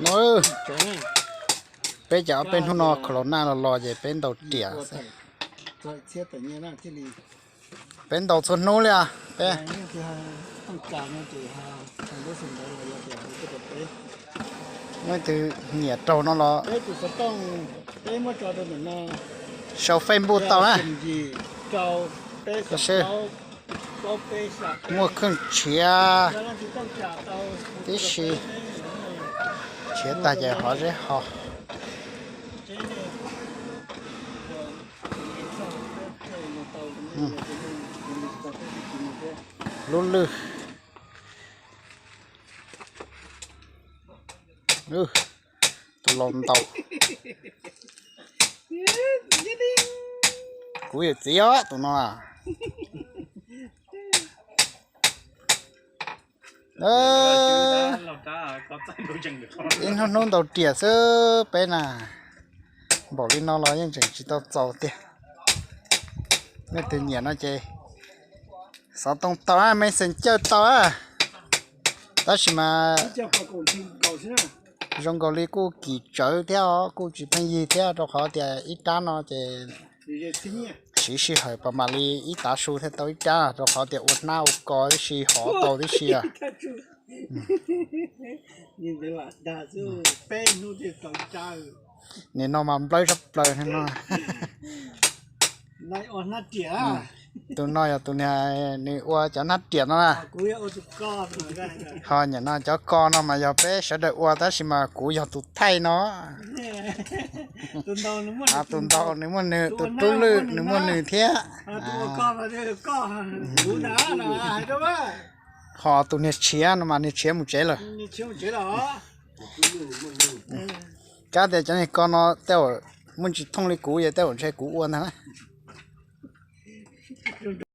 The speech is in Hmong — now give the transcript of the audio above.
No, peb cov peb hnub no corona los los ces peb ntaus riam xwb. Peb ntaus txhua hnub li os peb. Muaj leej twg nyiam raug no los sau Facebook tau na. Tab sis muaj kheej tshiav tib si, tshiav tag ces hov zeb ho. Lub lwj, tus laus ntaus. Kuv yawm txiv os tus no. Ib hnub hnub ntaus riam xwb peb na. Npaum li no los yeej tseem tsis tau txaus tiag. Nej twg nyiam no ces xov tooj tau, Messenger tau. Tab sis mas zoo nkaus li kuj kim tsawv thiab os, kuj tsis pheej yig thiab rau qhov tias ib rab no ces siv sij hawm pas mam li ib tav su thiaj tau ib rab, rau qhov tias ua hnab ua ko tib si hov tau tib si. Nim no mas nplawb sab plaws no. Tus no yog tus niag nws ua cov hnab riam no na. Ho nim no cov ko no mas yog peb sawv daws ua tab sis mas kuv yog tus thaij no. Tus ntaus nws muaj nws, tus rub lwj nws muaj nws thiab. Ho tus niag tshiav no mas niag tshiav mus tsev lawm. Kab tias cov niag ko no tej zaum muaj tsis thooj li kuv, yog tej zaum ntshe kuv ua ntag.